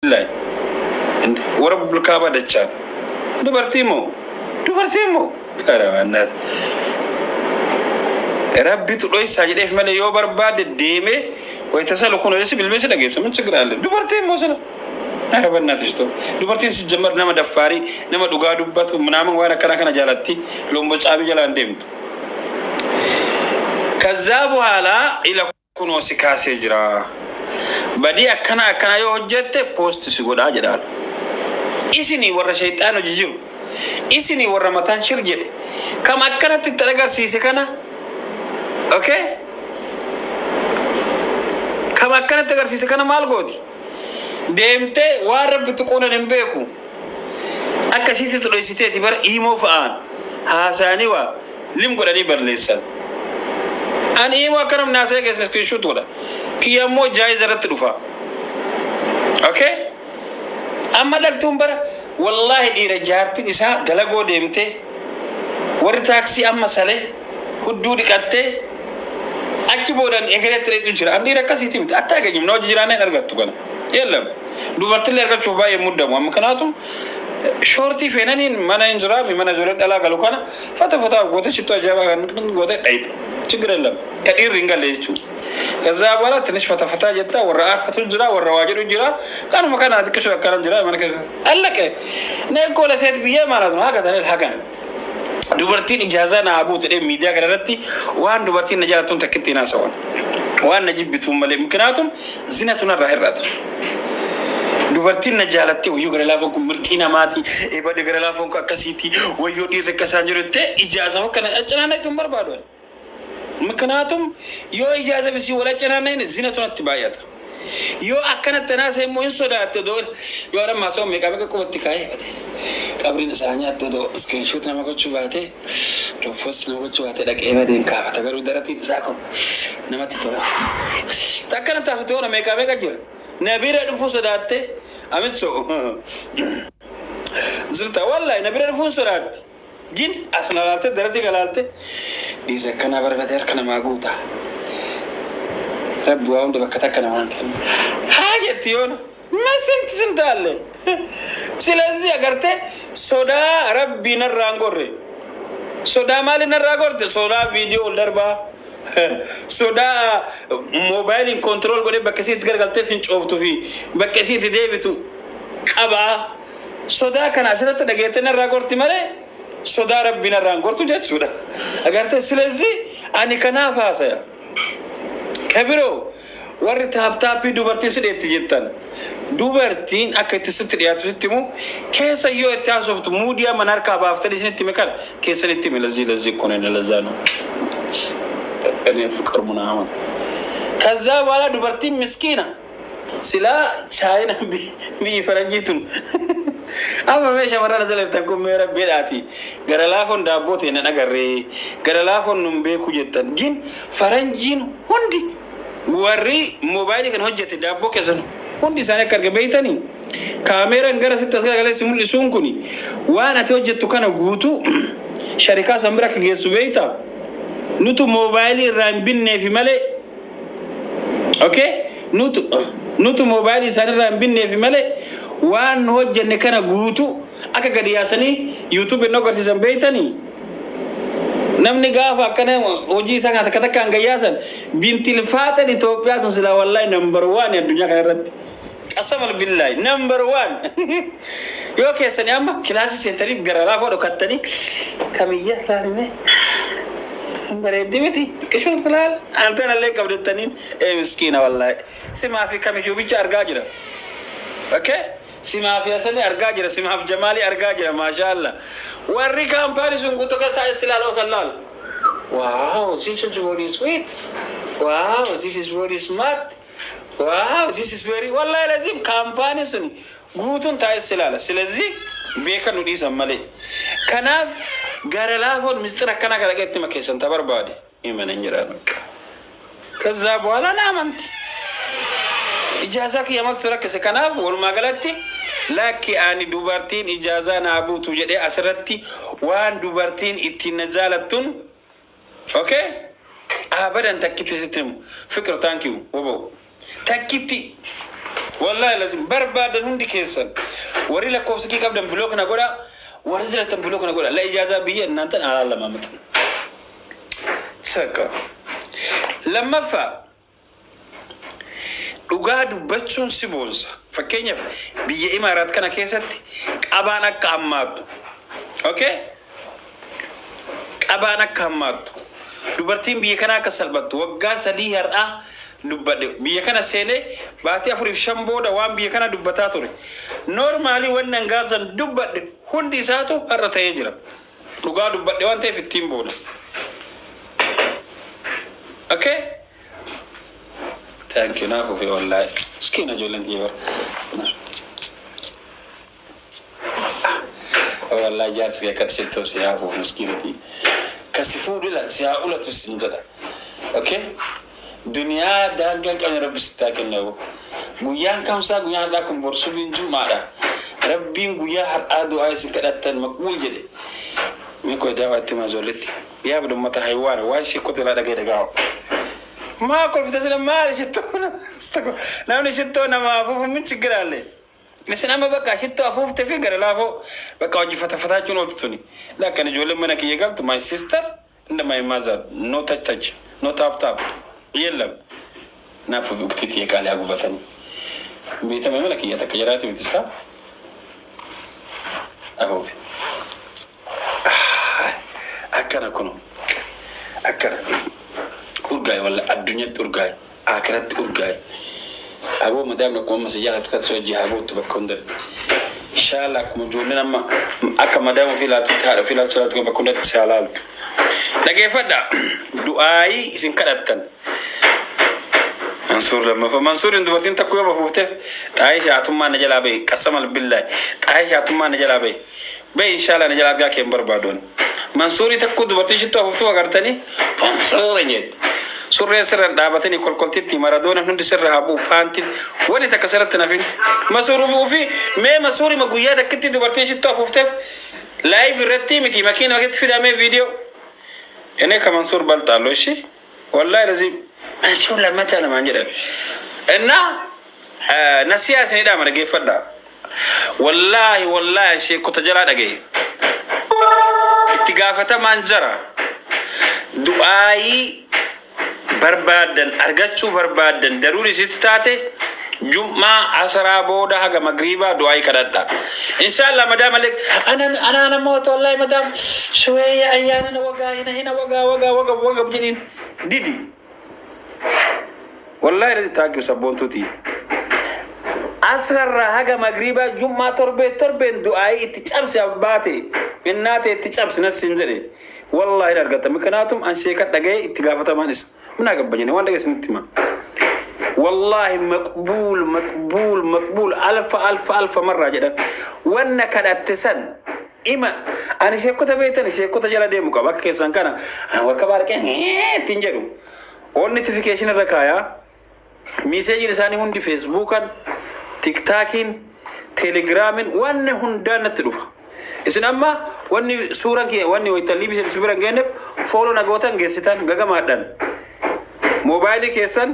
Billahi warra bulkaabaa dachaan dubartii moo dubartii moo karawaannaas rabbitu dhoysaa jedheef malee yoo barbaade deemee wayita salu kun si bilbee si dhageessa ምን ችግር አለ? Dubartii moo sila ኧረ በእናትሽ ተው። Dubartiin ሲጀመር nama daffaarii, nama dhugaa dubbatu ምናምን waan akkana kana jaalatti, lombocaabii jalaan deemtu. ከዛ በኋላ ila kunoo si kaasee jira, badii akkana akkana yoo hojjette post si godhaa jedhaan. Isinii warra shayxaan hojii jiru, isinii warra mataan shir jedhe kam akkanatti itti agarsiise kana, okay, kam akkanatti agarsiise kana maal gooti? Deemtee waan Rabbi tuquunan hin beeku akkasitti xudheessiteeti bara iimoo fa'aan haasa'anii waa lim godhanii balleessan. Ani iimoo akka namni haasa'ee keessa screenshot godha. Kiyya immoo jaayiza irratti dhufa. Okay, amma dhaltuun bara wallaahi dhiira jaartiin isaa dalagoo deemtee, warri taaksii amma salee hudduu dhiqattee achi boodan egereetti reetu jira. An dhiira akkasiiti miti. Atta aganyum na hojii jiraannaa hin argattu kana. Yeellam dubartillee argachuuf baay'ee muddamu. Amma kanaatu shoortii feenaniin mana hin jiraami, mana ijoollee dhalaa galu kana fata fataa goote, shittoo ajaa'ibaa kan goote dhayita. ችግር የለም ka dhiirri hin galle jechuudha. ከዛ በኋላ ትንሽ ፈታ ፈታ jetta, warra aarfatu jira, warra waa jedhu jira, kanuma kana xiqqisoo akkana jira, mana keessa አለቀ። እኔ እኮ ለሴት ብዬ ማለት ነው ሀከተን ሀከን dubartiin ijaazaa naa buutu jedhee miidiyaa kana irratti waan dubartiin na jaalattuun takkitti hin haasawan, waan na jibbituun malee. ምክንያቱም zinatu narraa hir'ata. Dubartiin na jaalattee, wayyoo gara laafoon kun mirqii namaati, ebade gara laafoon kun akkasiiti, wayyoo dhiirri akka isaan jiru jettee ijaaza akkana accanaanna hin barbaadu. ምክንያቱም yoo ijaaza bisii wal accanaanna zinatu natti baay'ata. Yoo akkanatti naasa immoo hin sodaatte, odoo yoo adammaa haasa'u meeqa meeqa qubatti kaa'ee bate qabriin isaa nyaattu, odoo screenshot nama gochuu baate, odoo post nama gochuu baate, dhaqee badeen kaafata. Garuu daratiin isaa kun namatti tola. Akkana taafate yoona meeqa meeqa jira na bira dhufuu sodaatte. Amitso jirta, wallahi na bira dhufuun sodaatti. Gin as na laalte, daratii galaalte, dhiirri akkanaa barbaade harka namaa guuta. Rabbi waa hunda bakka takka namaan kennu. Haa jetti yoona. Ma sinti sintaalle. ስለዚህ agartee sodaa Rabbii narraa hin gorre. Sodaa maali narraa gorte? Sodaa viidiyoo ol darbaa. Sodaa moobaayiliin control godhee bakka isiitti gargaltee fincooftuu fi bakka isiitti deebitu qabaa. Sodaa kana asirratti dhageettee narraa gorti malee sodaa Rabbii narraa hin gortu jechuudha. Agartee, ስለዚህ ani kanaaf haasaya. Kabiroo warri tap tapii dubartiin si dheetti jettan, dubartiin akka itti sitti dhiyaatu sitti himu keessa yoo itti haasoftu muudiyaa mana harkaa baaftanii isinitti hime kana keessan itti hime. ለዚህ ለዚህ እኮ ነው፣ ለዛ ነው እኔ ፍቅር ምናምን። ከዛ በኋላ dubartiin miskiina silaa chaayina biyyi faranjii tun amma mee shamarran asirra jirtan kun mee rabbiidhaati gara laafoon daabboo ta'e nan agarree gara laafoon nun beeku jettan. Gin faranjiin hundi warri moobaayilii kan hojjete daabboo keessan hundi isaanii akka arga beeytanii kaameeraan gara sitti as garagalee si mul'isuun kun waan ati hojjettu kana guutuu sharikaa san bira akka geessu beeyta. Nutu moobaayilii irraa hin binneefi malee, okay, nutu moobaayilii isaanii irraa hin binneefi malee waan nu hojjenne kana guutuu akka gadi yaasanii YouTube inni agarsiisan beeytanii. Namni gaafa akkana hojii isaa kana takka takkaan gayyaasan bintilfaaxan Itoophiyaa tun silaa wallahi number one addunyaa kana irratti. Qasamal billahi number one. Yoo keessanii amma kilaasii seentanii gara laafoo dhokattanii kamiyya laalime bareeddi miti qishuun filaal anteen illee qabdettaniin ee miskiina wallahi simaa fi kamishuu bicha argaa jira. Okay? Simaa fi Hasani argaa jira, simaaf Jamaalii argaa jira, maasha Allah. Warri kaampaanii sun guutuu akka taa'e silaa kan laalu. Wow, this is very sweet. Wow, this is very smart. Wow, this is very, wallahi lazim kaampaanii sun guutuun taa'e silaala. ስለዚህ beekan nu dhiisan malee. Kanaaf gara laafoon mistira akkana kalaqeetti makeessan ta barbaade. Imanan jedhaan. ከዛ በኋላ na amanti. Ijaazaa kiyya maaltu rakkise? Kanaaf walumaa galatti lakki, ani dubartiin ijaazaa naa buutu jedhee asirratti waan dubartiin ittiin na jaalattuun, okay, abadan takkitti sitti himu. Fikir, thank you. Wobo takkitti Wallaahi lazim barbaadan hundi keessan warri lakkoofsa kii qabdan block na godha, warri jiraatan block na godha. La ijaazaa biyya እናንተን አላለማመጥም። Sakka lammaffaa, dhugaa dubbachuun si boonsa. Fakkeenyaaf, biyya Imaaraat kana keessatti qabaan akka hammaattu, okay, qabaan akka hammaattu, dubartiin biyya kana akka salphattu waggaa 3 har'aa dubbadhe. Biyya kana seenee baatii 4 fi 5 booda waan biyya kana dubbataa ture, normally wannan gaafsan dubbadhe hundi isaatu har'a ta'ee jira. Dhugaa dubbadhe waan ta'eef ittiin boona. Okay, thank you. Naaf ofi wallahi miskiina ijoolleen kiyya bara. Wallahi jaarsi kee akkatti sitti si haafuuf miskiinati kasi fuudhu si haa ulatu sin jedha. Okay, duniyaa daangaa hin qabne Rabbi sitti haa kennu. Guyyaan kamsaa, guyyaan har'aa kun borsubiin jumaadha. Rabbiin guyyaa har'aa du'aa isin kadhattan maqbuul jedhe. Mee koy daawwaatti maazolletti yaa ummata haywaana waan sheekota ilaa dhagee dhagaawa. Maa kolfita sila? Maali shittoo? Namni shittoo nama afuufu min ችግር አለ? Isin amma bakka shittoo afuufte fi gara laafoo bakka hojii fatafataa jechuun ooltu tuni. Lakkan ijoolleen mana kiyya galtu, my sister and my mother, no touch touch, no tap tap የለም. Naaf ukti tiyya qaalii haa gubatanii. Beetame mana kiyya takka jiraate miti isaa afuufi. Akkana kuno akkana urgaa'e, walla addunyaatti urgaa'e, akiratti urgaa'e. Aboo madaamni akkuma amma si jaalatu kan si wajji haa gootu bakka hundatti. Inshallah, akkuma ijoolleen amma akka madaama ofii ilaaltutti, haadha ofii ilaaltu ilaaltu, bakka hundatti si haa laaltu. Dhageeffadha, du'aayii isin kadhattan. Mansuur lammaffaa, Mansuuriin dubartiin takka yoo bafuufteef xaayii shaatummaa na jalaa bahi, qasamal billaahi, xaayii shaatummaa na jalaa bahi, bahi, inshallah na jalaa argaa kee hin barbaaduun. Mansuurii takku dubartiin shittoo afuuftuu agartanii Mansuuri jetti. Surreen sirra dhaabatanii kolkoltitti maradoona hundi sirra haa bu'u, paantiin wani takka sirratti nafin. Masuur fi mee Masuuri ma guyyaa takkitti dubartiin shittoo afuufteef live irratti miti makiina makitti fidamee viidiyoo. እኔ ከመንሱር በልጣለሁ። እሺ ወላሂ ለዚህ መንሱር ለመታ ለማን jedhan እና nasiyaa isinidha mana geeffadha. Wallaahi wallaahi, sheekota jalaa dhagaye, itti gaafatamaan jara du'aayii barbaadan argachuu barbaadan daruun isitti taate, jum'aa asaraa booda haga magriibaa du'aayii kadhadha. Inshallah madaam alek anan anana moota wallahi madaam shuweeya ayyaanana wagaa hina hina wagaa wagaa waga waga jedhin didi. Wallahi irratti taakiyu sabboontuuti. Asrarraa haga magriibaa jum'aa torbee torbeen du'aayii itti cabsi, abbaate innaate itti cabsi nas hin jedhe. Wallahi hin argata. Miknaatum an sheeka dhagaye, itti gaafatamaan isa. Minaa gabbanyine waan dhagaye isinitti hima. Wallahi maqbuul maqbuul maqbuul alfa alfa alfa marraa jedhan. Wanna kadhatte san ima ani sheekota beektan sheekota jala deemu qaba, akka keessan kana wakka baarqee ittiin jedhu. On notification irra kaayaa. Messageiin isaanii hundi Facebookan, TikTokiin, Telegramiin wanni hundaan natti dhufa. Isin amma wanni suuraan kiyya wanni wayita liibisee isin bira hin geenyeef follow na gootan geessitan gagamaadhaan. Moobaayilii keessan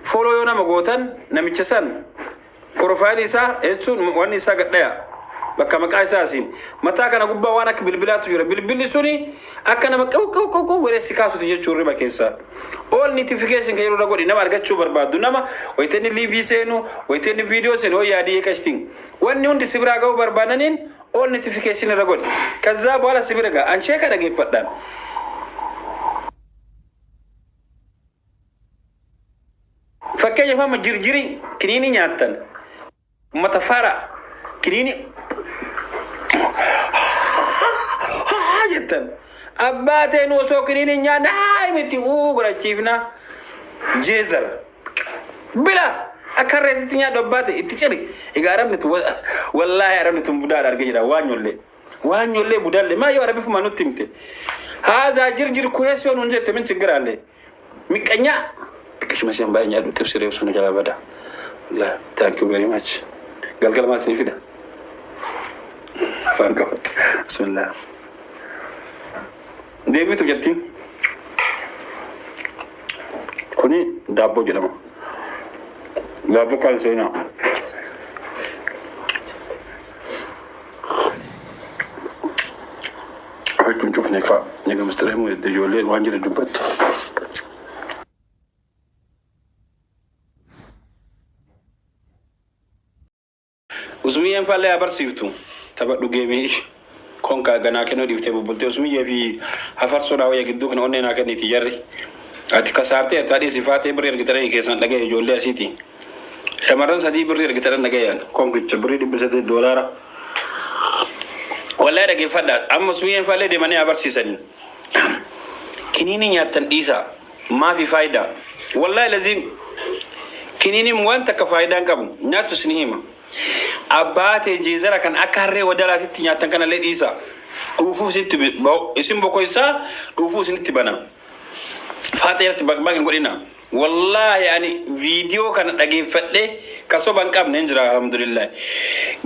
follow yoo nama gootan, namicha san profileii isaa jechuun wanni isaa gadhaya. Bakka maqaa isaa asiin mataa kana gubbaa waan akka bilbilaatu jira. Bilbilli suni akka nama qabu qabu qabu qabu godhee si kaasuti jechuun riba keessaa. All notification kan yeroo godhi nama argachuu barbaaddu, nama wayita inni live seenu, wayita inni viidiyoo seenu, hoo yaadii qashtiin wanni hundi si biraa ga'uu barbaadaniin all notification irra godhi. ከዛ በኋላ si bira ga'a. An sheeka dhageeffadhaan. Fakkeenyaaf, amma jirjirii kiniinii nyaattan, ummata fara kiniinii jettan, abbaa ta'e nu osoo kiniinii nyaanne haa miti uu godhachiifna jeezar bila akka harreetitti nyaadhu, abbaa ta'e itti ciri. Egaa arabni tu wallaahi arabni tun budaadha argee jira. Waan nyollee waan nyollee budaalle maa yoo arabifuma nutti himte haazaa jirjir kuhees yoo nuun jette min ችግር አለ? ምቀኛ xiqqishuma isheen baay'ee nyaadhu xibsi reebsu nu jalaa bada. Wallahi thank you very much. Galgala maal isinii fida? Afaan qabatte. Bismillah. Deebitu jettiin. Kuni daabboo jedhama. Daabboo kan seenaa. Dubbisne kaa. Egaa mistira himuu edda ijoollee waan jedhe dubbattu. Usmiyyeen faallee haa barsiiftu. Taphadhu geemii konkaa ganaa kennuu dhiiftee bubbultee Usmiyyee fi hafarsoodhaa wayya gidduu kana onnee naa kenniti jarri. Ati kasaartee attaa dhiisi faatee birrii ergitanii keessan dhagaye ijoollee asiiti. Shamarran sadii birrii ergitanii dhagayaan konkicha birrii 800 doolaara. Wallahi dhaggeeffadhaa amma Usmiyyeen faallee deemanii haa barsiisanii. Kiniinii nyaattan dhiisaa. Maafi faayidaa. Wallahi laziim kiniiniin waan takka faayidaa hin qabu. Nyaattu isin hima. Abbaa tee jeezara kan akka harree wadalaatitti nyaattan kanallee dhiisaa. Dhuufuu isinitti isin bokoysaa dhuufuu isinitti bana. Faaxee irratti baqbaq hin godhina. Wallaahi ani viidiyoo kana dhageeffadhee ka soba hin qabne hin jira alhamdulillah.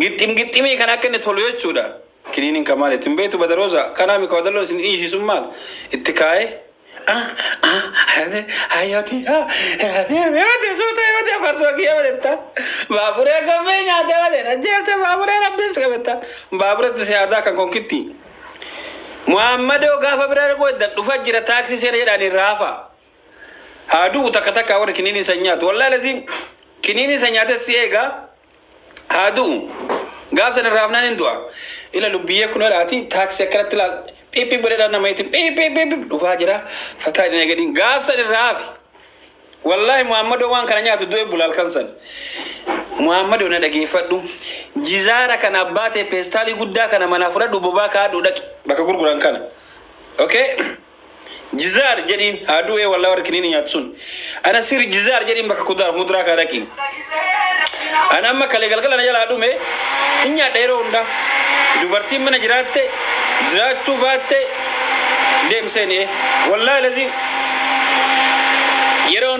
Gixxim gixximii kan akka inni tolu jechuudha. Kiniiniin kan maal ittiin beektu badaroosa kanaa mika wadaloon isin dhiisisun maal itti kaa'ee Hayati suuta farsoo kiyya badetta baaburee gommee nyaatee badeen ajjeefte baaburee rabbiin si qabetta baaburetti si aadaa kan konkitti Muhammadoo gaafa bira dhaqu dhufa jira taaksii seera jedhaanii raafa haa du'u takka takka warri kiniinii san nyaatu wallahi laziim kiniinii san nyaatee si eegaa haa du'u gaaf sana raafnaan hin du'a ila lubbiyyee kun dhaati taaksii akkanatti laal phiphi godhedhaan nama itti phiphi phiphi dhufaa jira fataa hin eegadiin gaaf san irraa hafi wallahi Muhammadoo waan kana nyaatu du'e bula halkan san Muhammadoo na dhageeffadhu jizaara kana abbaa ta'e peestaalii guddaa kana manaa fudhadhu bobaa kaadhu dhaqi bakka gurguran kana okay jizaar jedhiin haa du'e wallahi warri kiniini nyaatu sun ana sir jizaar jedhiin bakka kuduraa muduraa kaa dhaqi Ana amma kalee galgala na jalaa dhume hin nyaadha yeroo hundaa. Dubartiin mana jiraatte jiraachuu baatte deemseen. Wallaahi lazii yeroo